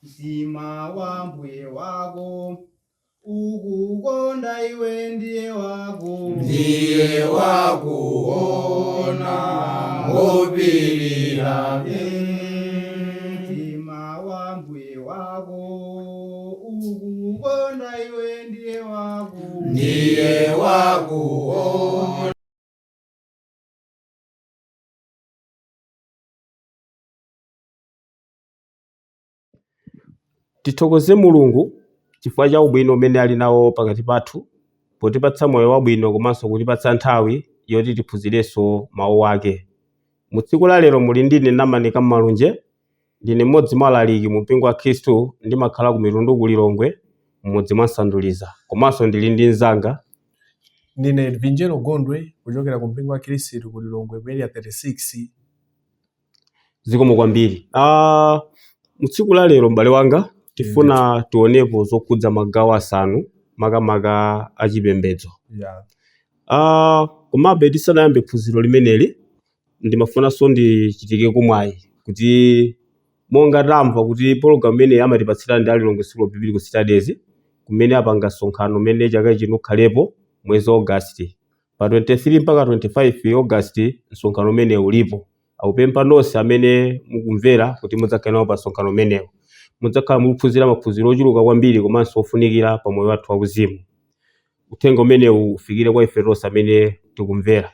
Mtima wa mbuye wako ukukonda iwe ndiye wako Ndiye wakuona ngopirira. Mtima wa mbuye wako ukukonda iwe ndiye wako Ndiye wakuona. Tithokoze Mulungu chifukwa cha ubwino umene ali nawo pakati pathu potipatsa moyo wabwino komanso kutipatsa nthawi yoti tiphunzirenso mawu ake. Mu tsiku la lero muli ndine Namanika Malunje, ndine mmodzi mwa alaliki mu mpingo wa Khristu, ndimakhala ku Mitundu ku Lilongwe m'mudzi mwa Nsanduliza, komanso ndili ndi mnzanga. Ndine Vinjero Gondwe kuchokera ku mpingo wa Khristu ku Lilongwe ku Area 36. Zikomo kwambiri. Mu tsiku la lero m'bale wanga tifuna tionepo zokhudza magawo asanu makamaka achipembedzo. Komabe tisanayambe phunziro limeneli ndimafunanso ndichitike kumwayi kuti monga tamva kuti pologalamu imeneyi amatipatsira ndi a Lilongwe School of Biblical Studies kumene apanga msonkhano umene chaka chino ukhalepo mwezi wa August pa 23 mpaka 25 August. Msonkhano umene ulipo akupempha nonse amene mukumvera kuti mudzakhale nawo pa msonkhano umenewu. Mudzakhala mukuphunzira maphunziro ochuluka kwambiri komanso ofunikira pa moyo wathu wauzimu. Uthenga umenewu ufikire kwa ife tonse amene tikumvera.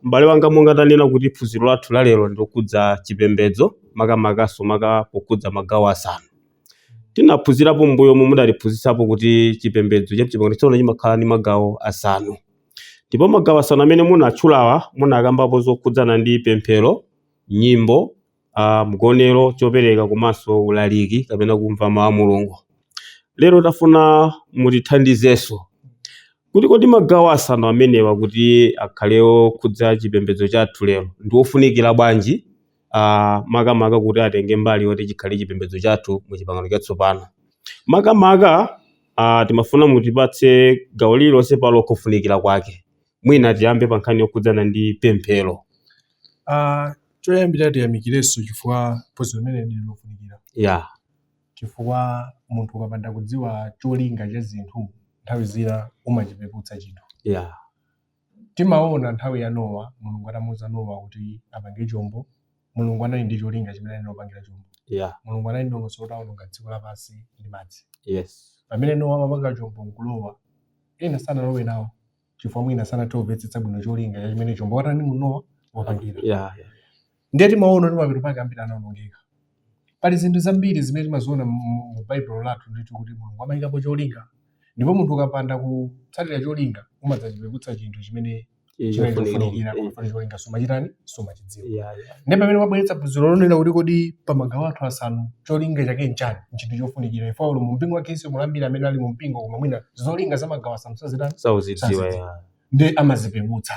M'bale wanga, monga tanena kuti phunziro lathu la lero ndilokhudza chipembedzo, makamakaso maka pokhudza magawo asanu. Tinaphunzirapo m'mbuyomu, mudatiphunzitsapo kuti chipembedzo cha Chipangano Chatsopano chimakhala ndi magawo asanu, ndipo magawo asanu amene munatchulawa munakambapo zokhudzana ndi pemphero, nyimbo, mgonero, chopereka komanso ulaliki kapena kumva mawu a Mulungu. Lero tafuna mutithandizenso kuti kodi magawo asanu amenewa kuti akhale okhudza chipembedzo chathu lero ndi ofunikira bwanji, makamaka kuti atenge mbali yoti chikhale chipembedzo chathu mu Chipangano Chatsopano? Makamaka timafuna mutipatse gawo lililonse palo kufunikira kwake. Mwina tiyambe pa nkhani yokhudzana ndi pemphero. Choyambira tiyamikirenso chifukwa phunziro limene ndi lofunikira, chifukwa munthu ukapanda kudziwa cholinga cha zinthu, nthawi zina umachipeputsa chinthu. Timaona nthawi ya Nowa, Mulungu atamuuza Nowa kuti apange chombo, Mulungu anali ndi cholinga chimene anali kupangira chombo. Mulungu anali ndi dongosolo loti awononga dziko lapansi ndi madzi. Pamene Nowa amapanga chombo nkulowa, ena sanalowe nawo chifukwa mwina sanathe kumvetsetsa bwino cholinga cha chimene chombo watani mu Nowa wapangira. Ndiye timaona kuti mapeto pake ambiri anawonongeka. Pali zinthu zambiri zimene timaziona mu Baibulo lathu ndithu kuti Mulungu amayikapo cholinga, ndipo munthu ukapanda kutsatira cholinga umadzachipeputsa chinthu chimene chinali chofunikira, koma pali cholinga sumachitani, sumachidziwa. Ndiye pamene wabweretsa phunziro lonena kuti kodi pa magawo athu asanu cholinga chake nchani, nchinthu chofunikira. Ifo uli mu mpingo wa Khristu muli ambiri amene ali mu mpingo koma mwina zolinga za magawo asanu sazitani, sauzidziwa. Sazidziwa. Ndi amazipeputsa.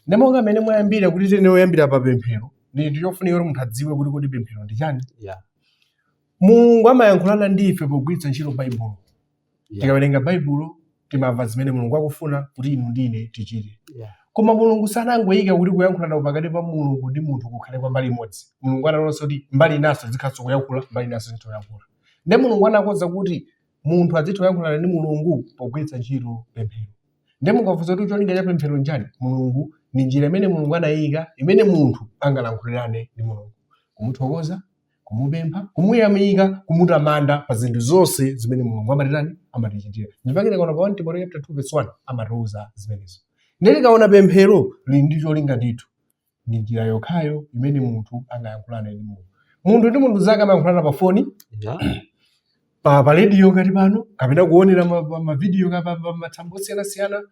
Ndi monga amene mwayambira kuti tene oyambira pa pemphero, ndi chinthu chofunika kuti munthu adziwe kuti kodi pemphero ndi chani. Mulungu amayankhulana ndi ife pogwiritsa ntchito Baibulo. Tikawerenga Baibulo timamva zimene Mulungu akufuna kuti inu ndi ine tichite. Koma Mulungu sanangoyika kuti kuyankhulana pakati pa Mulungu ndi munthu kukhale kwa mbali imodzi. Mulungu analonso kuti mbali inanso zikhalanso kuyankhula, mbali inanso zitha kuyankhula. Ndiye Mulungu anakonza kuti munthu azitha kuyankhulana ndi Mulungu pogwiritsa ntchito pemphero. Ndiye mukafunsa kuti cholinga cha pemphero nchani, Mulungu ndi njira imene Mulungu anayika imene munthu angalankhulirane ndi Mulungu, kumuthokoza, kumupempha, kumuyamika, kumutamanda pa zinthu zonse zimene Mulungu amatitani, amatichitira. Ndipake tikaona pa 1 Timoteo chapter 2 verse 1 amatiuza zimenezo. Ndiye tikaona pemphero lili ndi cholinga ndithu, ndi njira yokhayo imene munthu angayankhulane ndi Mulungu. Munthu ndi munthu zake amayankhulana pa foni, pa radio ngati pano, kapena kuonera mavidiyo pa matsamba osiyanasiyana,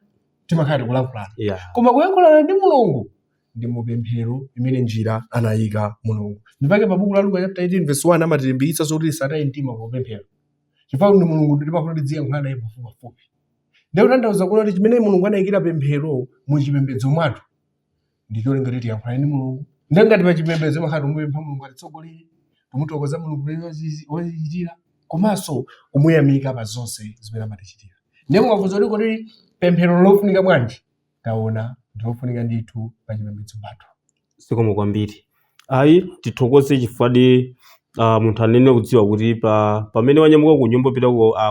timakhala tikulankhulana. Koma kuyankhulana ndi Mulungu ndi mupemphero imene njira anayika Mulungu. Ndipake pa buku la Luka chapter 18 verse 1 amatilimbikitsa zoti tisataye mtima popemphera, chifukwa ndi Mulungu timafuna tidziyankhulana naye pafupipafupi. Ndiye kutanthauza kuti chimene Mulungu anayikira pemphero mu chipembedzo mwathu ndi cholinga kuti tiyankhulane ndi Mulungu. Ndiye ngati pa chipembedzo timakhala timupempha Mulungu atitsogolere, timuthokoza Mulungu pamene wazichitira, komanso kumuyamika pa zonse zimene amatichitira. Ndiye mukafunsa kuti kodi pemphero lofunika bwanji, taona ndilofunika ndithu pa chipembedzo pathu. Zikomo kwambiri. Ayi, tithokoze chifukwa Munthu anene kudziwa kuti pamene wanyamuka ku nyumba pita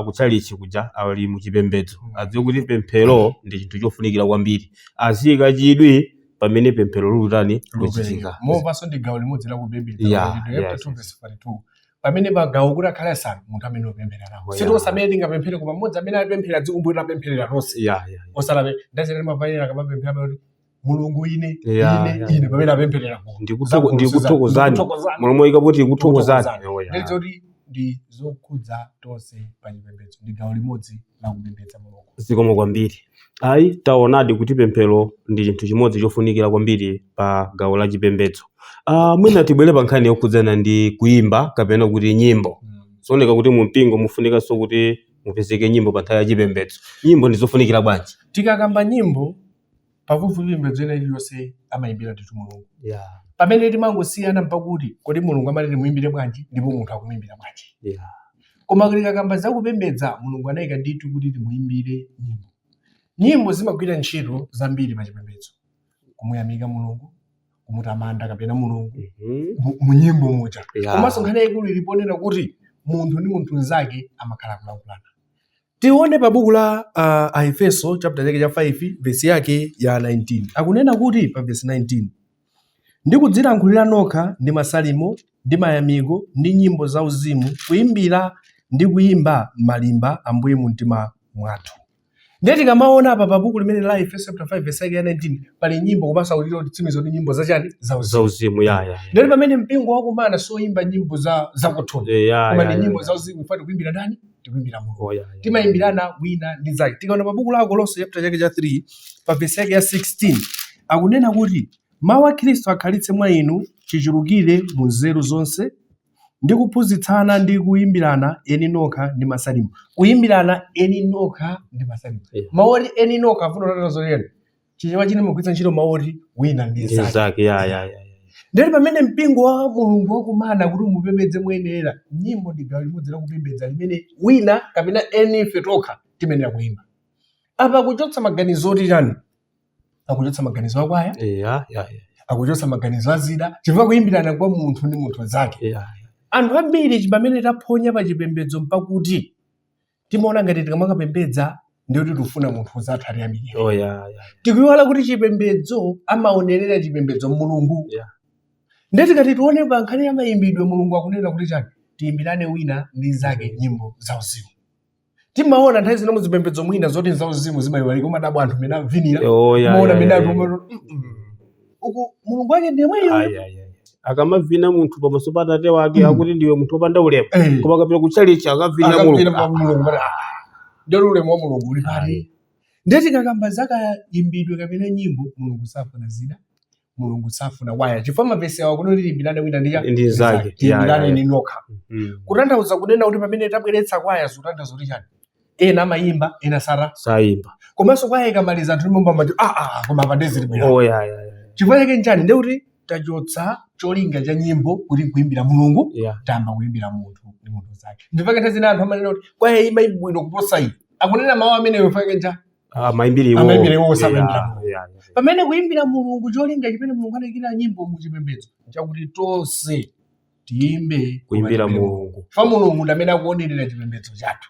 kutchalichi kuja ali muchipembedzo, adziwe kuti pemphero ndi chinthu chofunikira kwambiri, aziyika chidwi pamene pemphero lilutani luchitika. Momvanso ndi gawo limodzi la kupembedza. Chapter 2 verse 42, pamene pagawo kuti akhale asanu, munthu amene upemphera nawo. Sitonse amene tingapemphere, koma mmodzi amene apemphera dzikumbukira apempherera tonse. Osalape ndazina mapayera akamapemphera kuti Mulungu ine, ine, ine, pamene apempherera gulu. Ndikuthokozani. Ndikuthokozani. Mulomo ikaputi kuthokozani. Ndikuthokozani. Ndilidzo kuti ndi zokhudza tonse pa chipembedzo, ndi gawo limodzi la kupembedza Mulungu. Zikomo kwambiri. Ayi, taonadi kuti pemphero ndi chinthu chimodzi chofunikira kwambiri pa gawo la chipembedzo. Mwina tibwere pa nkhani yokhudzana ndi kuyimba kapena kuti nyimbo. Zooneka kuti mu mpingo mufunikanso kuti mupezeke nyimbo pa nthawi ya chipembedzo. Nyimbo ndi zofunikira bwanji? Tikakamba nyimbo, pafupifupi pembedzo ina iliyonse amayimbira ndithu Mulungu. Pamene timangosiyana mpakuti kodi Mulungu amati timuyimbire bwanji, ndipo munthu akumuyimbira bwanji. Koma tikakamba zakupembedza Mulungu, anayika ndithu kuti timuyimbire nyimbo. Nyimbo zimagwira ntchito zambiri pa chipembedzo: kumuyamika Mulungu, kumutamanda kapena Mulungu mu nyimbo muja. Komanso nkhani yayikulu iliponena kuti munthu ndi munthu mnzake amakhala kulankhulana. Tione pa buku la Aefeso chapter chake cha 5 vesi yake ya 19. Akunena kuti pa vesi 19, "Ndi kudzilankhulira nokha ndi masalimo ndi mayamiko ndi nyimbo zauzimu, kuyimbira ndi kuyimba malimba Ambuye mu mtima mwathu." Ndiye tikamaona apa pa buku limene la Efeso chapter 5 vesi yake ya 19, pali nyimbo, komanso akuchita kuti tsimizo ndi nyimbo zachani? Zauzimu. Zauzimu, ya. Ndiye pamene mpingo wakumana, soyimba nyimbo za zakuthupi, koma ndi nyimbo zauzimu. Ife tikuyimbira ndani? Tikuyimbira Mulungu. Oh, ya. Timayimbirana wina ndi nzake. Tikaona pa buku la Akolose chapter chake cha 3 pa vesi yake ya 16, akunena kuti, "Mawu a Khristu akhalitse mwa inu chichulukire mu nzeru zonse, ndi kuphunzitsana ndi kuyimbirana eni nokha ndi masalimo." Kuyimbirana eni nokha ndi masalimo. Mawu oti eni nokha afuna kutanthauza chiyani? Chichewa chine mugwiritsa ntchito mawu oti wina ndi Ndi nzake. nzake, ya. Ndeti pamene mpingo wa Mulungu wakumana kuti mupembedze moyenera, nyimbo ndi gawo limodzi la kupembedza limene wina kapena eni ife tokha timenera kuyimba. Apa kuchotsa maganizo oti chani? Akuchotsa maganizo akwaya, Ya. akuchotsa maganizo azida, chifukwa kuyimbirana kwa munthu ndi munthu nzake. Anthu ambiri pamene taphonya pa chipembedzo mpakuti timaona ngati tikamakapembedza ndiye kuti tikufuna munthu zathu atiyamikire. Oh, ya. Tikuiwala kuti chipembedzo amaonerera chipembedzo Mulungu. Ndiye tikati tione pa nkhani ya mayimbidwe, Mulungu akunena kuti chani? Tiyimbirane wina ndi nzake nyimbo zauzimu. Timaona nthawi zina muzipembedzo mwina zoti zauzimu zimayiwalika, umadabwa anthu mene amvinira. Oh, ya, Umaona ya, mene ya, anthu ya. uku Mulungu wake ndiye mweyo. Ayi, ayi, ayi. Akamavina munthu pamaso pa atate wake, akuti ndiwe munthu wopanda ulemu, koma akapita kutchalichi akavina Akavina Mulungu. pa Mulungu, pati, ndiye ulemu wa Mulungu uli pati? Ayi. Ndiye tikakamba zakayimbidwe kapena nyimbo, Mulungu safuna zida, Mulungu safuna waya, chifukwa mavesi awa kunoti tiyimbirane wina ndi Ndi nzake. Tiyimbirane Ya. ni nokha. Kutanthauza kunena kuti pamene tabweretsa kwaya, zikutanthauza kuti chani? Ena amayimba, ena sara Sayimba. Komanso kwaya ikamaliza, anthu limomba mati, ah, ah, koma apa ndezili bwino. Oh, ya. Chifukwa chake nchani? Ndiye kuti tachotsa cholinga cha nyimbo kuti nkuyimbira Mulungu, tamba kuyimbira munthu ndi munthu zake. Ndipake nthawi zina anthu amanena kuti kwaya imayimba bwino kuposa iyi, akunena mawu ameneyo pake ncha Mayimbire iwo. Amayimbire iwo, samayimbira Mulungu. Ya. Pamene kuyimbira Mulungu, cholinga chimene Mulungu anayikira nyimbo muchipembedzo chakuti tonse tiyimbe Kuyimbira koma tiyimbire. Mulungu. Fa Mulungu ndi amene akuonerera chipembedzo chathu.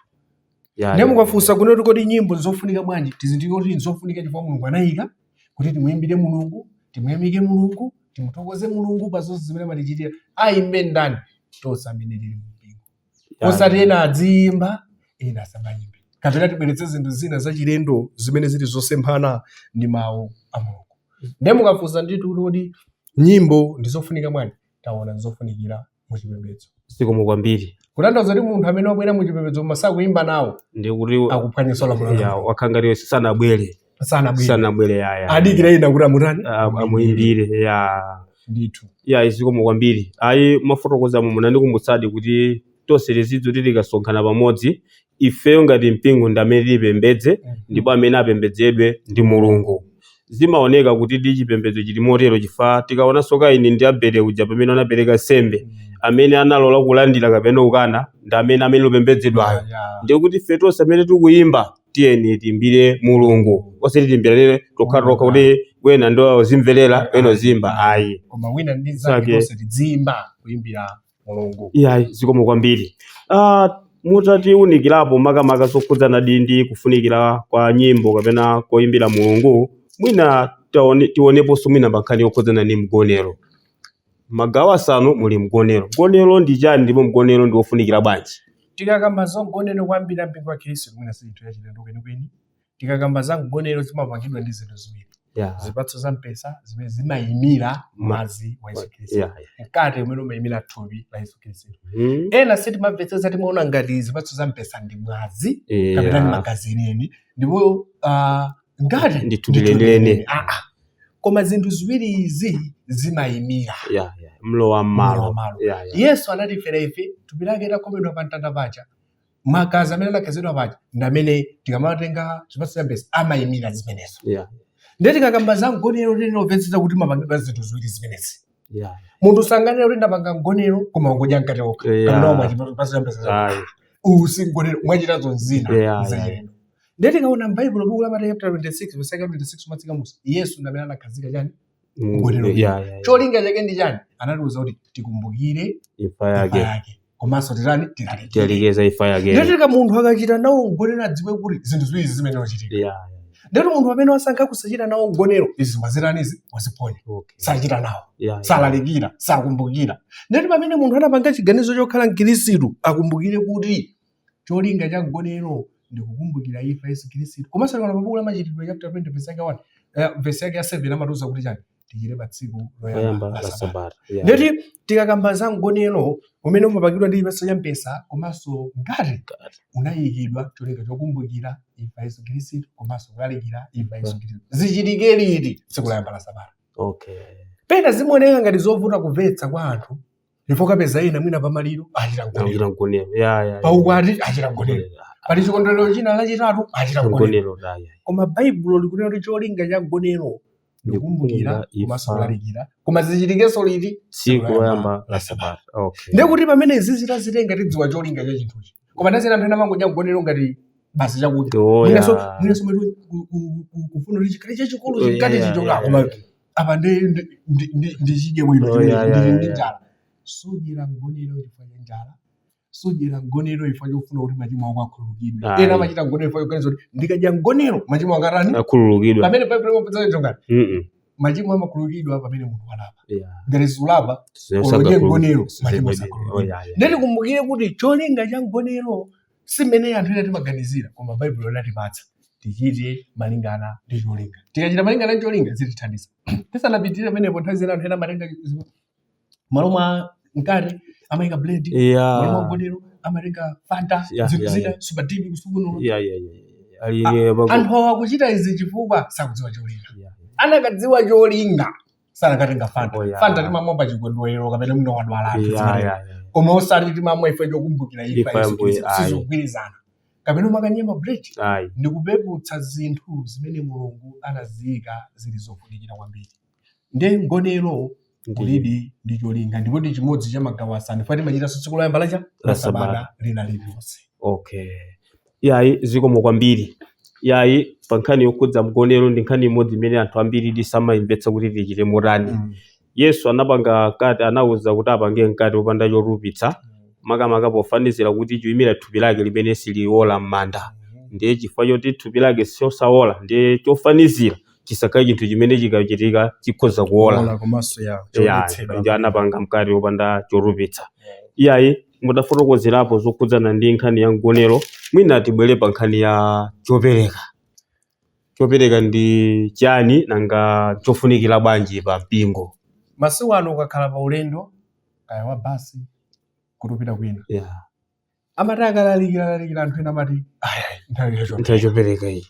Ndiye mukafunsa kunoti kodi nyimbo nzofunika bwanji, tizindikire kuti nzofunika chifukwa Mulungu anayika kuti timuyimbire Mulungu, timuyamike Mulungu, timuthokoze Mulungu pa zonse zimene amatichitira. Ayimbe ndani? Tonse amene tili mumpingo, osati ena adziyimba, ena asamayimbe, kapena tibweretse zinthu zina zachilendo zimene zili zosemphana ndi mawu a Mulungu. Ndiye mukafunsa ndithu kuti kodi nyimbo ndizofunika bwanji, taona nzofunikira muchipembedzo. Zikomo kwambiri. Kutanthauza kuti munthu amene wabwera muchipembedzo koma sakuyimba nawo, Ndi kuti akuphwanyiso lamulo la Mulungu. Wakhangariyo sanabwere. Sanabwere. Sanabwere, ya. Adikira ina kuti amutani? Amuyimbire, ya. Ndithu. Ya, zikomo kwambiri. Ayi, mafotokoza munandikumbutsadi kuti tonse tizidziwa kuti tikasonkhana pamodzi, ifeyo ngati mpingo ndi amene tilipembedze, ndipo amene apembedzedwe ndi Mulungu. Zimaoneka kuti ndi chipembedzo chili motero, chifukwa tikaonanso Kaini ndi Abele uja pamene anapereka nsembe, amene analola kulandira kapena kukana ndi amene upembedzedwayo. Ndiye kuti ife tonse amene tikuyimba, tiyeni tiyimbire Mulungu, osati tiyimbirane tokhatokha kuti wena ndo azimverera, wena uzimba, ayi. Koma wina ndi zake, Zake. tonse tidziyimba kuyimbira Mulungu. Iyayi, zikomo kwambiri. Mutatiwunikirapo makamaka zokhudzana ndi kufunikira kwa nyimbo kapena koyimbira Mulungu, mwina tioneponso mwina pa nkhani yokhudzana ndi mgonero. Magawo asanu muli mgonero. Mgonero ndi chani ndipo mgonero ndi wofunikira bwanji? Tikakamba za mgonero kwambiri mpingo wa Khristu, mwina si chinthu chachilendo kwenikweni. Tikakamba za mgonero zimapangidwa ndi zinthu ziwiri. Zipatso za mpesa zimene zimayimira mwazi wa Yesu Khristu, mkate umene umayimira thupi la Yesu Khristu. Ena sitimamvetsetsa, timaona ngati zipatso za mpesa ndi mwazi kapena ndi magazi enieni, ndipo mkate Ndi thupi lenileni. Koma zinthu ziwiri izi zimayimira Mlowa mmalo. Mlowa mmalo. Yesu anatifera ife, thupi lake litakhomedwa pa mtanda paja, magazi amene anakhetsedwa paja ndi amene tikamatenga zipatso za mpesa amayimira zimenezo. Ndiye tikakamba za mgonero tinomvetsetsa kuti mapangidwa zinthu ziwiri zimenezi. Munthu sanganene kuti ndapanga mgonero koma wangodya mkate wokha kapena wamwa chipatso cha mpesa. Uwu si mgonero, mwachitazo zina zachilendo. Ndiye tikaona m'Baibulo, buku la Mateyu chapter 26 verse 26 kumatsika musi, Yesu ndi amene anakhazika chani? Mgonero. Cholinga chake ndi chani? Anatiuza kuti tikumbukire imfa imfa yake, yake, komanso titani? Tilalikire. Tilalikire imfa yake. Ndiye tika munthu akachita nawo mgonero adziwe kuti zinthu ziwiri zimene wachitika. Ndiye munthu amene wasankha kusachita nawo mgonero, izi wazitani? Izi waziponya. Sachita nawo, salalikira, sakumbukira. Ndiye pamene munthu anapanga chiganizo chokhala mkhristu, akumbukire kuti cholinga cha mgonero ndi kukumbukira imfa Yesu Khristu. Komanso tikaona pabuku la Machitidwe chapter 20 verse yake 1, verse yake ya 7, amatiuza kuti chani? Tichite pa tsiku loyamba loyamba la la sabata. sabata. Ndeti tikakamba za mgonero umene umapangidwa ndi chipatso cha mpesa komanso mkate, unayikidwa cholinga chokumbukira imfa Yesu Khristu komanso kulalikira imfa Yesu Khristu. Zichitike liti? Tsiku loyamba la sabata. Pena zimaoneka ngati zovuta kumvetsa kwa anthu, chifukwa kapeza ena mwina pamaliro achita mgonero, Achita mgonero. Paukwati achita mgonero, pali chikondwerero china lachitatu achita mgonero. Mgonero. Koma Baibulo likunena kuti cholinga cha mgonero ndikukumbukira komanso imfa. kulalikira. Koma zichitikenso liti? Tsiku loyamba la sabata. Ndiye kuti pamene izi tazitenga tidziwa cholinga cha chinthuchi. Koma ndazina anthu ena amangodya mgonero ngati basi chakudya. Mwinaso mwetu kufuna kuti chikhale chachikulu, chimkate chichoka, koma apa ndichidye bwino, ndili ndi njala. Sudyera mgonero chifukwa cha njala, sudyera mgonero chifukwa chofuna kuti machimo ako akhululukidwe. Ena amachita mgonero chifukwa choganiza kuti ndikadya mgonero machimo angatani? Akhululukidwa. Pamene Baibulo imapeza chongati machimo amakhululukidwa pamene munthu walapa. Ngati sulapa, ulodye mgonero, machimo sakhululukidwa. Ndiye tikumbukire kuti cholinga cha mgonero si mmene anthu ena timaganizira, koma Baibulo linatipatsa tichite malingana ndi cholinga. Tikachita malingana ndi cholinga zitithandiza. Tisanapitirire pamenepo, nthawi zina anthu ena amatenga malo mwa mkate amayika bread, malo mwa mgonero amatenga Fanta, zinthu zina, Super TV kusukuno. Ali Anthu awa akuchita izi chifukwa sakudziwa cholinga. Anakadziwa cholinga sanakatenga Fanta. Fanta timamwa pa chikondwerero kapena mwina wadwala anthu zimenezo. Koma osati timamwa ife chokumbukira imfa Imfa ya Yesu Mbuye, Khristu. ayi. Sizikugwirizana. Kapena umakanyema bread. Ayi. Ndikupeputsa zinthu zimene Mulungu anaziyika zili zofunikira kwambiri. Ndiye mgonero kulidi ndi cholinga, ndipo ndi chimodzi cha magawo asanu fati timachitanso tsiku loyamba lacha la La sabata. sabata lina lililonse. Okay. Yayi, zikomo kwambiri. Yayi, pa nkhani yokhudza mgonero ndi nkhani imodzi imene anthu ambiri samayimvetsa kuti tichite motani. Yesu anapanga mkate, anawuza kuti apange mkate wopanda chotupitsa, makamaka pofanizira kuti chiyimira thupi lake limene siliola m'manda. Ndiye chifukwa choti thupi lake siosaola, ndiye chofanizira chisakhale chinthu chimene chikachitika chikhoza kuola. Kuola komanso ya chodetsedwa. Ndiye anapanga mkate wopanda chotupitsa. Iyayi, mudafotokozerapo zokhudzana ndi nkhani ya mgonero, mwina tibwere pa nkhani ya chopereka. Chopereka ndi chani, nanga chofunikira bwanji pa mpingo? Masiku ano ukakhala pa ulendo kaya wa basi kuti upita kwina, amati akalalikira lalikira anthu ena amati ayayi, nthawi yacho Nthawi chopereka iyi.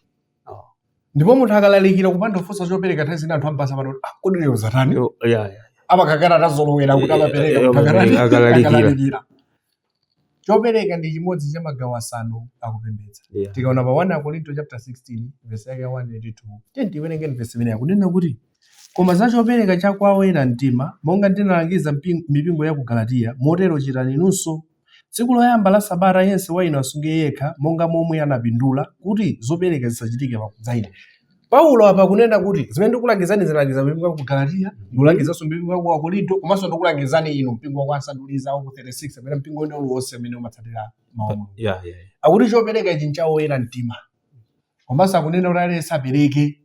Ndipo munthu akalalikira kupanda kufunsa chopereka, nthawi zina anthu ambasa amati, "Ah, kodi lero zatani?" Yeah. Amakakana atazolowera kuti amapereka munthu akatani? Akalalikira. Akalalikira. Chopereka ndi chimodzi cha magawo asanu akupembedza. Tikaona pa 1 Korinto chapter 16 verse yake 1 ndi 2, tiye tiwerenge verse imene akunena kuti, "Koma za chopereka cha kwa oyera mtima, monga ndinalangiza mipingo ya ku Galatiya, motero chitani inunso. Tsiku loyamba la sabata yense wa inu asunge yekha monga momwe anapindula, kuti zopereka zisachitike pakudza ine." Paulo apa kunena kuti zimene ndikulangizani zilangiza mpingo wa ku Galatiya, ndikulangizanso mpingo wa ku Akorinto, komanso ndikulangizani inu mpingo wa ku Asanduliza wa ku 36 amene mpingo wina uliwonse amene umatsatira mawu a Mulungu. Akuti chopereka ichi nchawoyera mtima, komanso akunena kuti aliyense apereke,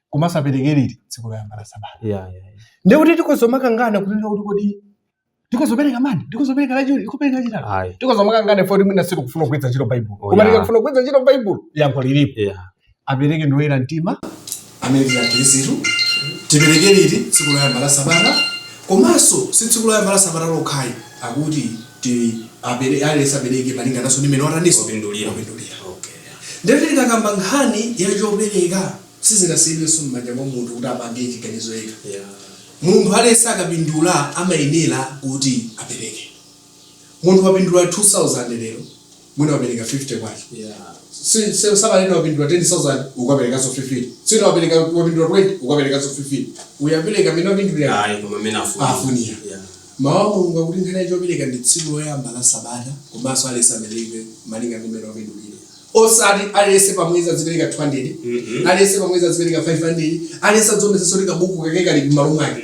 komanso apereke liti? Tsiku loyamba la sabata. Ndiye kuti tikozomakangana kunena kuti kodi tikozopereka mani, tikozopereka lachiwiri, tikopereka lachitatu, Ayi. tikozomakangana ifo mwina sitikufuna kugwiritsa ntchito Baibulo, Oh, koma yeah. tikafuna kugwiritsa ntchito Baibulo yankho lilipo. Apereke ndi woyera mtima. Amene tili akhristu tipereke liti? Tsiku loyamba la sabata. Komanso si tsiku loyamba la sabata lokhayi, akuti ti aliyense apereke malingananso ndi mmene wataniso Wapindulira. wapindulira. Ndiye tikakamba nkhani ya chopereka, sizingasiyidwenso m'manja mwa munthu kuti apange chiganizo yekha. Munthu aliyense akapindula amayenera kuti apereke. Munthu wapindula 2000 lero, mwina wapereka 50 kwacha. Sabata ina wapindula 10,000, ukaperekanso 50. Tsina wapereka, wapindula 20, ukaperekanso 50. Uyapereka mmene wapindulira? Ayi, koma mmene afunira. Afunira. Mawu a Mulungu akuti nkhani ya chopereka ndi tsiku loyamba la sabata, komanso aliyense apereke malinga ndi mmene wapindulira, osati aliyense pamwezi azipereka 200, aliyense pamwezi azipereka 500, aliyense adzionetsetsa kuti kabuku kake kali m'malo mwake.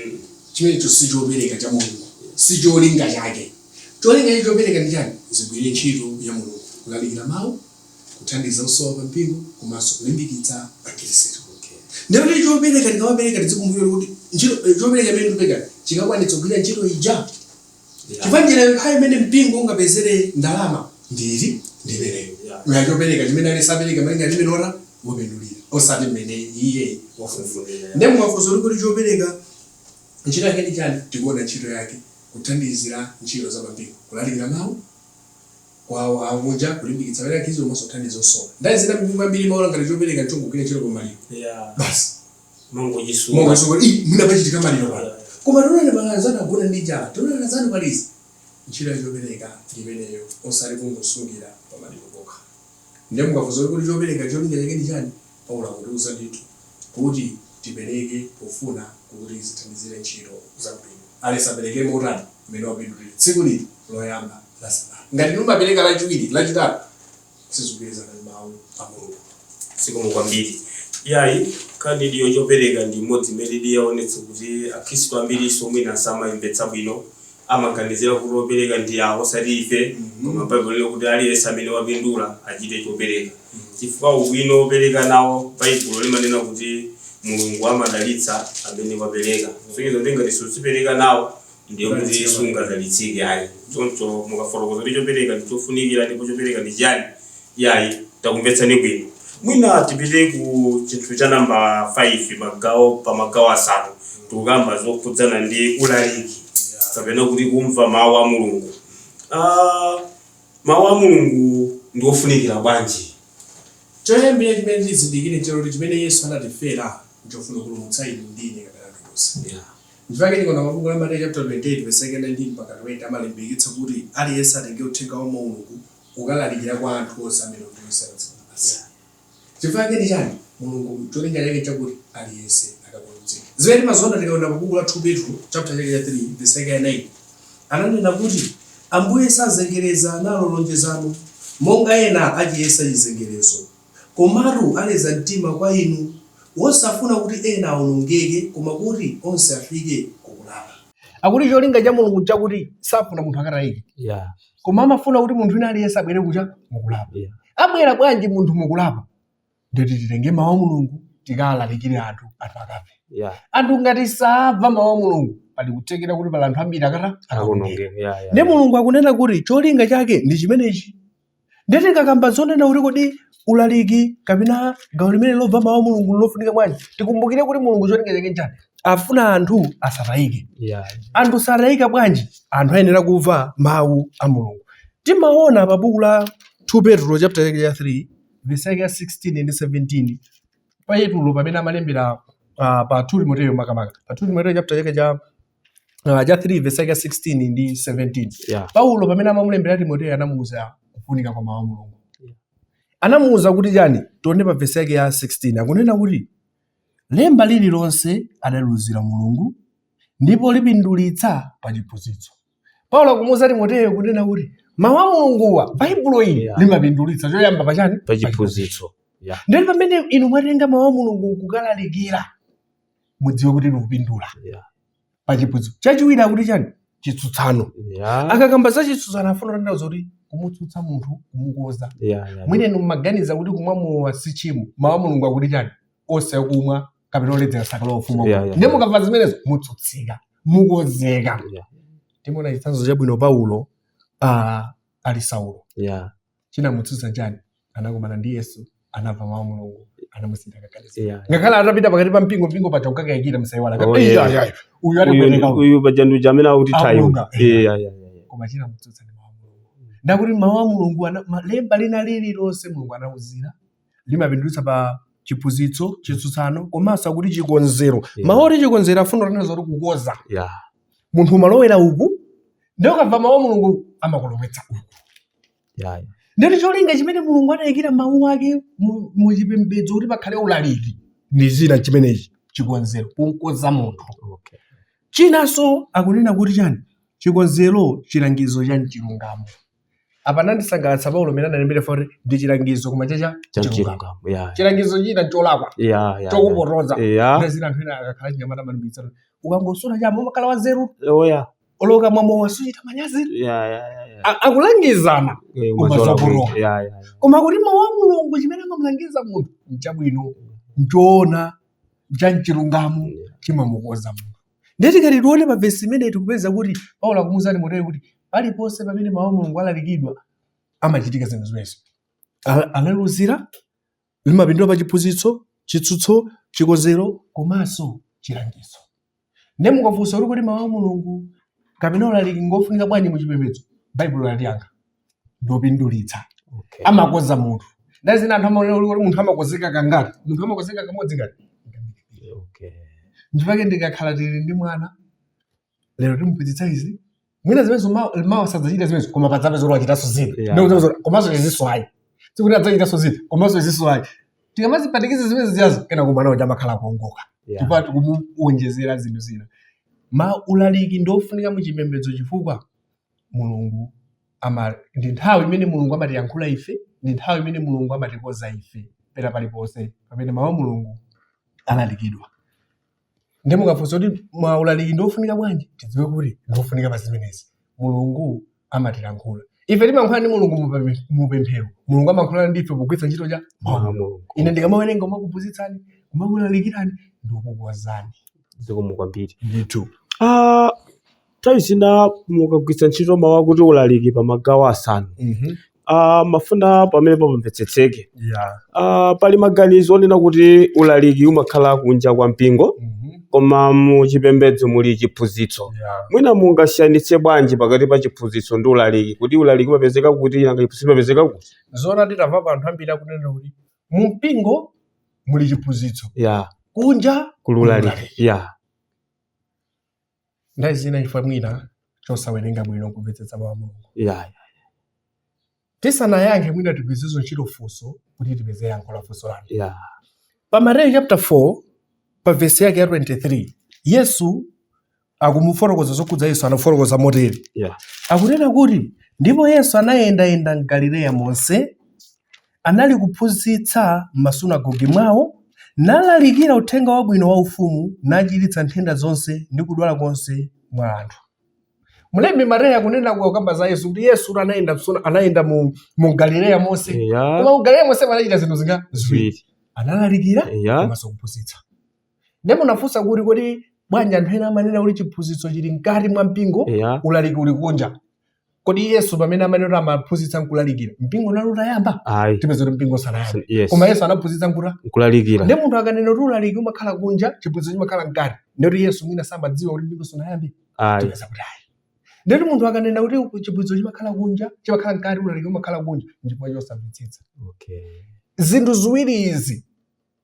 Chimenecho si chopereka cha Mulungu, si cholinga chake. Cholinga cha chopereka ndi chani? Zigwire ntchito ya Mulungu, kulalikira mawu, kuthandiza osowa pa mpingo, komanso kulimbikitsa akhristu. Ndiye kuti chopereka tikamapereka tizikumbukira kuti ntchito chopereka imene tikupereka chikakwanitsa kugwira ntchito ija, chifukwa njira yokhayo imene mpingo ungapezere ndalama ndili ndimeneyo ya chopereka chimene aliyense apereka malinga ndi mmene ora wapindulira, osati mmene iye wafunira. Ndiye mukafunsa kuti chopereka ntchito yake ndi chani, tikuona ntchito yake kuthandizira ntchito za pampingo, kulalikira mawu kwa akunja, kulimbikitsa amene akhristu, komanso kuthandiza osowa. Nthawi zina mipingo ambiri imaona ngati chopereka nchongogwira ntchito pamaliro basi. Mangochisunga. Monga i mwina pachitika maliro pano, koma tionane palazana agona ndi njala, tionane lazani palizi. Ntchito ya chopereka ndimeneyo, osati kungosungira pamaliro pokha. Ndiye mukafunsa kuti chopereka cholinga chake ndi chani, Paulo akutiuza ndithu kuti tipereke pofuna kuti zithandizire ntchito za mpingo. Aliyense apereke motani? Mmene wapindulira. Tsiku lili loyamba la sabata. Ngati mumapereka lachiwiri, lachitatu, sizikugwirizana ndi mawu a Mulungu. Zikomo kwambiri. Iyayi, nkhani iliyo chopereka ndi imodzi imene ili yaonetsa kuti akhristu ambiriso mwina samayimvetsa bwino, amaganizira kuti opereka ndi awo osati ife. Koma Baibulo lino kuti aliyense amene wapindula achite chopereka, chifukwa ubwino wopereka nawo, Baibulo limanena kuti Mulungu amadalitsa amene wapereka. Kusonyeza kuti ngati suzipereka nawo, ndiye kuti sungadalitsike ayi. Choncho mukafotokoza kuti chopereka ndi chofunikira ndipo chopereka ndi chiyani, iyayi, takumvetsani bwino. Mwina tipite ku chinthu cha namba 5 magawo pa magawo asanu. Tikukamba zokhudzana ndi ulaliki kapena kuti kumva mawu a Mulungu. Mawu a Mulungu ndi ofunikira bwanji? Choyambira chimene tizindikire nchakuti chimene Yesu anatifera nchofuna kupulumutsa inu ndi ine kapena anthu onse. Nchifukwa tikaona mabuku la Mateyu chapter 28 verse 19 mpaka 20 amalimbikitsa kuti aliyense atenge uthenga wa Mulungu ukalalikira kwa anthu onse amene onse pa dziko lapansi. Chifukwa chake ndi chani? Mulungu cholinga chake chakuti aliyense akapulumutsidwe. Zimene timaziona tikaona pa buku la 2 Petro chapter chake cha 3 verse yake ya 9, ananena kuti Ambuye sazengereza nalo lonjezano, monga ena achiyesa chizengerezo, komatu aleza mtima kwa inu, wosafuna kuti ena aonongeke, koma kuti onse afike kukulapa. Akuti cholinga cha Mulungu nchakuti safuna munthu akatayike, koma amafuna kuti munthu wina aliyense abwere kucha mukulapa. Abwera bwanji munthu mukulapa? Nditi titenge mawu a Mulungu tikalalikire anthu, anthu akamve. Anthu ngati samva mawu a Mulungu, pali kuthekera kuti pali anthu ambiri akata akaonongeka. Ndi Mulungu akunena kuti cholinga chake ndi chimenechi. Ndiye tikakamba zonena kuti kodi ulaliki kapena gawo limene lomva mawu a Mulungu lofunika bwanji, tikumbukire kuti Mulungu cholinga chake nchani? Afuna anthu asatayike. Anthu satayika bwanji? Anthu ayenera kumva mawu a Mulungu. Timaona pa buku la 2 Petro chapter chake cha 3 verse yake ya 16 ndi 17, Petro pamene amalembera pa 2 Timoteyo, makamaka pa 2 Timoteyo chapter chake cha 3 verse yake ya 16 ndi 17, Paulo pamene amamulembera Timoteyo anamuwuza kufunika kwa mawu a Mulungu. Anamuwuza kuti chani? Tione pa verse yake ya 16, akunena kuti lemba lililonse adaliuzira Mulungu ndipo lipindulitsa pa chiphunzitso. Paulo akumuwuza Timoteyo kunena kuti mawu a Mulunguwa, Baibulo ili, limapindulitsa choyamba pachani? Pa chiphunzitso. Ndeti pamene inu mwatenga mawu a Mulungu kukalalikira, mudziwe kuti likupindula pa chiphunzitso. Chachiwiri akuti chani? Chitsutsano. Akakamba za chitsutsano afuna kutanthauza kuti kumutsutsa munthu, kumukoza. Mwina inu mmaganiza kuti kumwa mowa si tchimo. Mawu a Mulungu akuti chani? Onse akumwa kapena oledzera sakalowa ufumu wa Mulungu. Ndiye mukamva zimenezo mutsutsika, mukozeka. Timaona chitsanzo chabwino Paulo ali Saulo. Chinamutsutsa chani? Anakumana ndi Yesu, anamva mawu a Mulungu, anamusintha kaganizo. Ngakhale atapita pakati pa mpingo, mpingo paja unkakayikira, msaiwala. Oh, yeah. Iya, iya, uyu atibwereka uyu. Uyu paja ndi uja amene akuti thayo. Akulunga. Koma chinamutsutsa ndi mawu a Mulungu. Ndakuti mawu a Mulungu lemba lina lililonse Mulungu anauzira limapindulitsa pa chiphunzitso, chitsutsano, komanso akuti chikonzero. Mawu oti chikonzero afuna kutanthauza kuti kukoza. Munthu umalowera uku, ndiye ukamva mawu a Mulungu amakulowetsa uku. Ndeti cholinga chimene Mulungu anayikira mawu ake mu chipembedzo kuti pakhale ulaliki ndi china chimenechi, chikonzero, kunkoza munthu. Chinanso akunena kuti chani? Chikonzero, chilangizo cha mchilungamo. Apa nandisangalatsa Paulo mene analembera kuti ndi chilangizo koma chacha Cha chilungamo. mchilungamo. Chilangizo china cholakwa, chokupotoza. Ndazina anthu ena akakhala chinyamata amalimbikitsa, ukangosula chama umakhala wanzeru, Oh yeah. oloka mwamo wasuchita manyazi. Akulangizana koma Umazola zoporowa. kuti. Koma kuti mawu a Mulungu chimene amamulangiza munthu nchabwino, nchoona, cha mchilungamo, chimamukoza munthu. Ndiye tikati tione pa vesi imene tikupeza kuti Paulo akumuuza Timoteyo kuti paliponse pamene mawu a Mulungu alalikidwa amachitika zinthu zimenezo. Analuzira, limapindula pa chiphunzitso, chitsutso, chikonzero komanso chilangizo. Ndiye mukafunsa kuti kodi mawu a Mulungu kapena ulaliki ngofunika bwanji mu chipembedzo, Baibulo latiyankha, ndopindulitsa. Amakoza munthu. Ndazina anthu amaonera kuti munthu amakozeka kangati, munthu amakozeka kamodzi ngati. Ndipake ndikakhala tili ndi mwana lero timuphunzitsa izi, mwina zimenezo mawa sadzachita zimenezo, koma padzapeza kuti wachitanso zina. Ndiye kuti zimenezo, komanso izinso ayi, sikuti adzachitanso zina, komanso izinso ayi. Tikamazipatikiza zimene zijazo, kena kumwana uja amakhala kuongoka. Chifukwa tikumuwonjezera zinthu zina. Ma ulaliki ndiofunika mu chipembedzo chifukwa Mulungu ama, ndi nthawi imene Mulungu amatiyankhula ife, ndi nthawi imene Mulungu amatikoza ife pena paliponse pamene mawu a Mulungu alalikidwa. Ndiye mukafunsa kuti maulaliki ndiofunika bwanji, tidziwe kuti ndiofunika pa zimenezi. Mulungu amatilankhula ife, timayankhula ndi Mulungu mupemphero. Mulungu amayankhula ndi ife pogwiritsa ntchito cha mawu a Mulungu. Ine ndikamawerenga kumakuphunzitsani, kumakulalikirani, ndikukukozani. Zikomo kwambiri. Ndithu. Nthawi zina mukagwiritsa ntchito mawu akuti ulaliki pa magawo asanu, mafuna pamene pamvetsetseke. Pali maganizo onena kuti ulaliki umakhala kunja kwa mpingo, koma mu chipembedzo muli chiphunzitso. Mwina mungasiyanitse bwanji pakati pa chiphunzitso ndi ulaliki, kuti ulaliki umapezeka kuti, nanga chiphunzitso chimapezeka kuti? Zona nditamva anthu ambiri akunena kuti mu mpingo muli chiphunzitso, kunja kuli ulaliki. Nthawi zina ife mwina chosawerenga bwino kumvetsetsa mawu a Mulungu. Tisanayankhe mwina tigwiritsenso ntchito funso kuti tipeze yankho la funso lanu. Pa Mateyu chapter 4 pa vesi yake ya 23, Yesu akumufotokoza zokhudza Yesu, anafotokoza motere. Akunena kuti ndipo Yesu anayendayenda m'Galileya monse, anali kuphunzitsa m'masunagoge mwawo, nalalikira uthenga wabwino wa ufumu, nachiritsa nthenda zonse ndi kudwala konse mwa anthu. Mlembi Mateyu akunena kukamba za Yesu kuti Yesu anayenda mu Galileya monse. Koma mu Galileya monse anachita zinthu zinga ziwiri. Analalikira komanso kuphunzitsa. Ndiye munafunsa kuti kodi bwanji anthu ena amanena kuti chiphunzitso chili mkati mwa mpingo, ulaliki uli kunja. Kodi Yesu pamene amanena kuti amaphunzitsa nkulalikira, mpingo unali utayamba? Ayi. Tipeza kuti mpingo usanayambe. Yes. Koma Yesu anaphunzitsa nkuta? Nkulalikira. Ndiye munthu akanena kuti ulaliki umakhala kunja, chiphunzitso chimakhala mkati, ndiye kuti Yesu mwina samadziwa kuti mpingo usanayambe? Ayi. Tipeza kuti ayi. Ndiye kuti munthu akanena kuti chiphunzitso chimakhala kunja, chimakhala mkati, ulaliki umakhala kunja, ndipo chosamvetsetsa. Zinthu ziwiri izi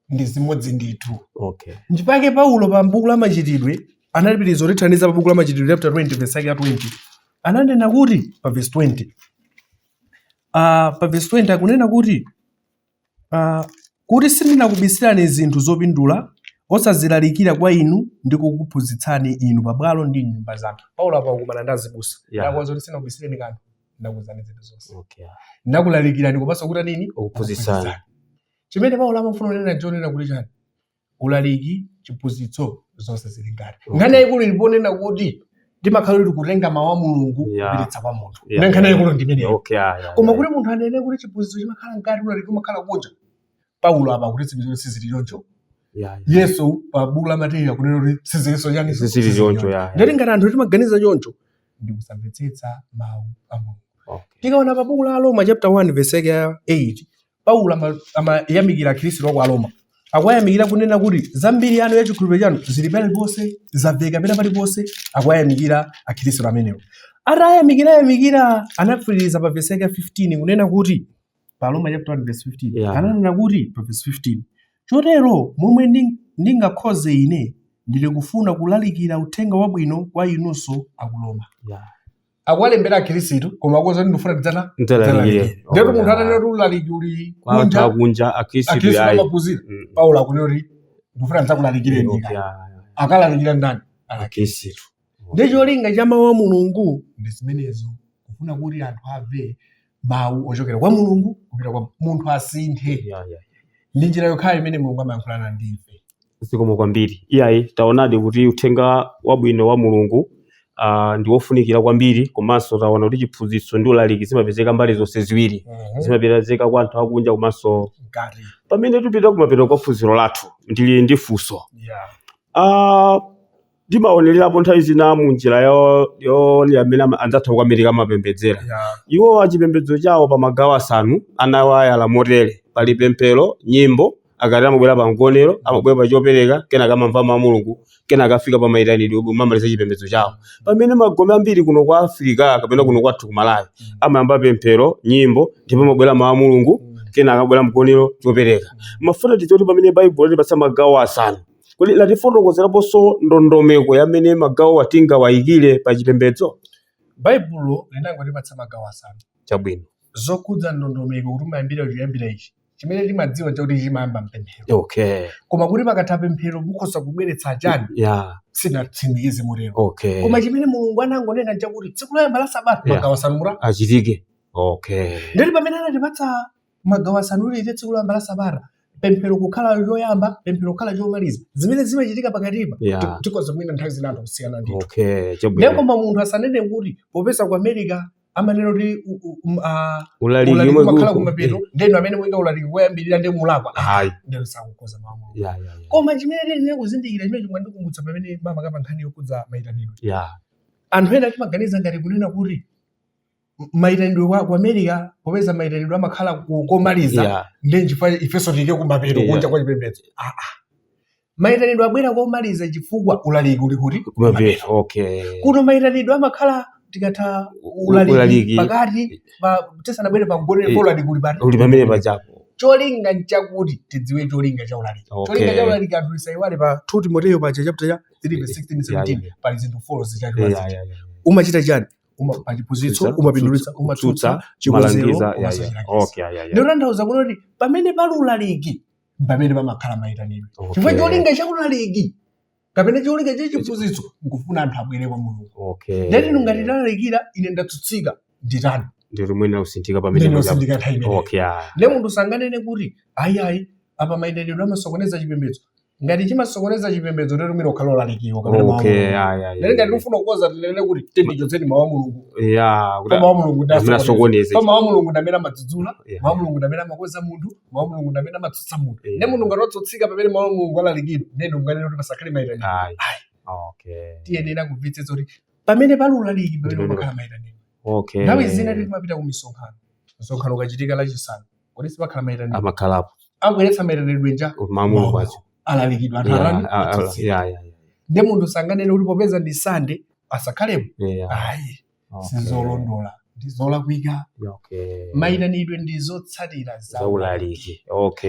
ndi zimodzi ndithu. Ndipake Paulo pa buku la Machitidwe analipitiriza kutithandiza pa buku la Machitidwe chapter 20 verse yake ya 20. Ananena kuti pa verse 20. Pa verse 20 akunena kuti kuti sindinakubisirani zinthu zopindula, osazilalikira kwa inu ndi kukuphunzitsani inu pabwalo ndi m'nyumba zanu. Paulo apa akukumana ndi azibusa. Ndakuwuza kuti sindinakubisireni kanthu, ndakuwuzani zinthu zonse. Ndakulalikirani komanso kuti nini? Kukuphunzitsani. Chimene Paulo amafuna kunena nchonena kuti chani? Ulaliki, chiphunzitso, zonse zili ngati. Nkhani yayikulu ili ponena kuti timakhala kuti kutenga mawu a Mulungu kupititsa kwa munthu. Nkhani yayikulu ndi imeneyo. Okay, yeah, yeah, Koma yeah. kuti munthu anene kuti chiphunzitso chimakhala mkati, ulaliki umakhala kunja, Paulo apa akutitsimikizira kuti sizili choncho. Yesu pa buku la Mateyu akunena kuti sizilinso chani? Sizili choncho, yeah. Ndeti ngati anthu timaganiza choncho ndi kusamvetsetsa mawu a Mulungu. Tikaona pa buku la Aroma chapter 1 verse yake ya 8, Paulo amayamikira Akhristu a ku Aroma. Akuwayamikira kunena kuti zambiri yanu ya chikhulupiriro chanu zili paliponse, zamveka pena paliponse, akuwayamikira Akhristu amenewo. Atayamikira yamikira anapitiriza pa verse yake ya 15 kunena kuti pa Aroma chapter 1 verse 15 ananena kuti pa verse 15, chotero momwe ndingakhoze ine ndili kufuna kulalikira uthenga wabwino kwa inunso aku Roma. Akuwalembera Akhristu koma akuwauza kuti ndikufuna ndidzata Ndidzalalikire. Ndiyatu munthu atanena kuti ulaliki uli Kwa anthu kunja, akunja Akhristu Akhristu ayi. amaphunzira. Paulo akunena kuti ndikufuna ndidzakulalikireni. Okay, Akalalikira ndani? Akhristu. Ndi cholinga cha mawu a Mulungu ndi zimenezo, kufuna kuti anthu amve mawu ochokera kwa Mulungu kupita kwa munthu asinthe. Ndi njira yokhayo imene Mulungu amayankhulana ndi ife. Zikomo kwambiri. Iyayi, taonadi kuti uthenga wabwino wa Mulungu ndi wofunikira kwambiri, komanso taona kuti chiphunzitso ndi ulaliki zimapezeka mbali zonse ziwiri. Zimapezeka kwa anthu akunja komanso mkati. Pamene tipita kumapeto kwa phunziro lathu, ndili ndi funso. Ndimaonererapo nthawi zina mu njira yoonera mmene anzathu aku America amapembedzera. Iwo achipembedzo chawo pa magawo asanu anawayala motere: pali pemphero, nyimbo, akati amabwera pa mgonero, amabwera pa chopereka, kenaka amamva mawu a Mulungu, kenaka afika pa mayitanidwe amamaliza chipembedzo chawo. Pamene magome ambiri kuno kwa Africa kapena kuno kwathu ku Malawi amayamba pemphero, nyimbo, ndipo amabwera mawu a Mulungu, kenaka amabwera mgonero, chopereka. Mafuna tidziwe kuti pamene Baibulo latipatsa magawo asanu, kodi latifotokozeraponso ndondomeko yamene magawo tingawayikire pa chipembedzo? Baibulo linangotipatsa magawo asanu. Chabwino. Zokhudza ndondomeko kuti umayambira kuyambira ichi, chimene timadziwa chakuti chimayamba mpemphero. Koma kuti pakatha pemphero mukhoza kubweretsa chani? Sinatsimikize motero. Koma chimene Mulungu anangonena nchakuti tsiku loyamba la sabata magawo asanu mura achitike. Ndeti pamene anatipatsa magawo asanu lite tsiku loyamba la sabata, pemphero kukhala choyamba, pemphero kukhala chomaliza, zimene zimachitika pakatipa tikhoza mwina nthawi zina anthu kusiyana ndithu. Chabwino. Ndiye koma munthu asanene kuti popeza ku America amanena kuti ulaliki ulaliki umwe umakhala kumapeto, ndenu amene muyika ulaliki koyambirira ndi mulakwa. Ayi. Ndenu sakukoza mawu a Mulungu. Koma chimene tiyenera kuzindikira, chimene chomwe ndikumbutsa pamene mamakamba nkhani yokhudza mayitanidwe. Anthu ena timaganiza ngati kunena kuti mayitanidwe ku America, popeza mayitanidwe amakhala komaliza, ndi nchifukwa ifenso tiyike kumapeto kunja kwa chipembedzo. Mayitanidwe abwera komaliza chifukwa ulaliki uli kuti kumapeto. Kuno mayitanidwe amakhala tikatha ulaliki ulaliki. pakati tisanabwere pa mgonero, ulaliki uli pati? Uli pamene pajapo. Cholinga nchakuti tidziwe cholinga cha ulaliki. Cholinga cha ulaliki anthu tisayiwale pa 2 Timoteyo paja chapter cha 3 verse 16 17 pali zinthu 4 zichatu. Umachita chani? Pa chiphunzitso, umapindulitsa, umatsutsa, chikonzero, malangiza, komanso chilangizo. Ndiyo tanthauza kuti pamene pali ulaliki pamene pamakhala mayitanidwe. Chifukwa cholinga cha ulaliki kapena cholinga cha chiphunzitso nkufuna anthu abwere kwa Mulungu. Ndeti inu ngati talalikira ine ndatsutsika, nditani? Ndiye mwina usinthika pamene Ndine pajapo. usinthika nthawi imeneyo. Ndiye munthu sanganene kuti ayi ayi apa mayitanidwe amasokoneza chipembedzo. Ngati chimasokoneza chipembedzo ndiye mwina ukhala ulalikiwo kapena mawu a Mulungu. Ndiye ngati tifuna kukonza tinene kuti tindichotseni mawu a Mulungu. Kuti Koma mawu a Mulungu ndi amene asokoneza. asokoneze. Koma mawu a Mulungu ndi amene amadzudzula, mawu a Mulungu ndi amene amakweza munthu, mawu a Mulungu ndi amene amatsutsa munthu. Ndiye munthu ngati watsutsika pamene mawu a Mulungu alalikidwa, ndiye munganene kuti pasakhale mayitanidwe. Ayi. Ayi. Tiyenera kumvetsetsa kuti pamene pali ulaliki pamene Ndimene pamakhala mayitanidwe. Nthawi zina timapita ku misonkhano. Msonkhano ukachitika lachisanu, kodi sipakhala mayitanidwe? Amakhalapo. Abweretsa mayitanidwe nja Mawu a Mulungu acho. Alalikidwa anthu arani atsutsika. Ndiye munthu sanganene kuti popeza ndi Sande asakhalepo. Ayi, sizolondola, ndi zolakwika. Mayitanidwe ndi zotsatira za Za ulaliki.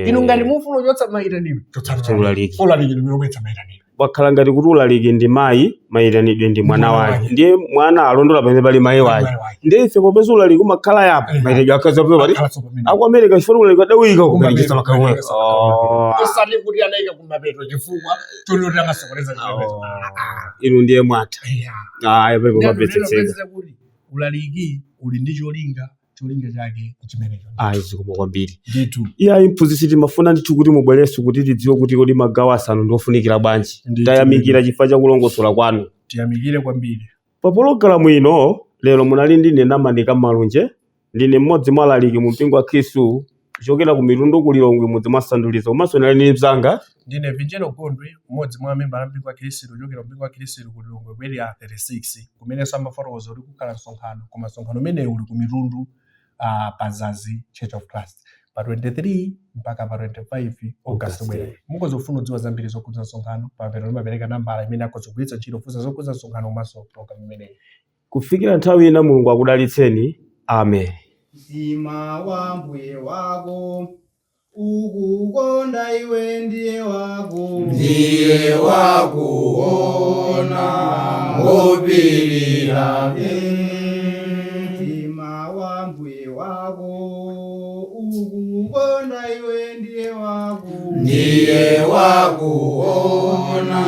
Inu ngati mufuna kuchotsa mayitanidwe, chotsani Chotsa ulaliki. Ulaliki ndi wobweretsa mayitanidwe. Wakhala ngati kuti ulaliki ndi mayi, mayitanidwe ndi mwana Mwana wake. wake. Ndiye mwana alondola pamene pali mayi wake. Mayi wake. Ndiye ife popeza ulaliki umakhala yapo, mayitanidwe akhaza pamene pali. Akhala pamene. Aku America chifukwa ulaliki adawika Kumapeto, kumapeto makhala kumapeto, Oh. Osati kuti anayika kumapeto chifukwa chonoti amasokoneza chipembedzo. Inu ndiye mwatha. Ayi, pamene Ndiye pamvetsetsa. ndinopeza kuti ulaliki uli ndi cholinga. Cholinga chake chimenecho. Ayi, zikomo kwambiri. Ndithu. Iyayi mphunzitsi, timafuna ndithu kuti mubwerenso kuti tidziwe kuti kodi magawo asanu ndiofunikira bwanji. Ndithu. Tayamikira chifukwa cha kulongosola kwanu. Tiyamikire kwambiri. Pa pologalamu ino lero munali ndine Namanika Malunje. Ndine mmodzi mwa alaliki mu mpingo wa Khristu kuchokera ku Mitundu ku Lilongwe, mudzi mwa Sanduliza, komanso ndinali ndi mzanga. Ndine Vinjero Gondwe, mmodzi mwa membala mpingo wa Khristu kuchokera mpingo wa Khristu ku Lilongwe ku Area 36, kumenenso amafotokoza kuti kukhala msonkhano, koma msonkhano umenewu uli ku Mitundu, pa Zazi Church of Christ, pa 23 mpaka pa 25 August. August. Bwera mukhoza kufuna kudziwa zambiri zokhudza msonkhano. Pamene limapereka nambala imene akhoza kugwiritsa ntchito kufunsa zokhudza msonkhano komanso program imeneyi. Kufikira nthawi ina, Mulungu akudalitseni. Amen. Mtima wa mbuye wako ukukonda iwe ndiye wako. Ndiye wakuona ngopirira. Mtima wa mbuye wako ukukonda iwe ndiye wako. Ndiye wakuona.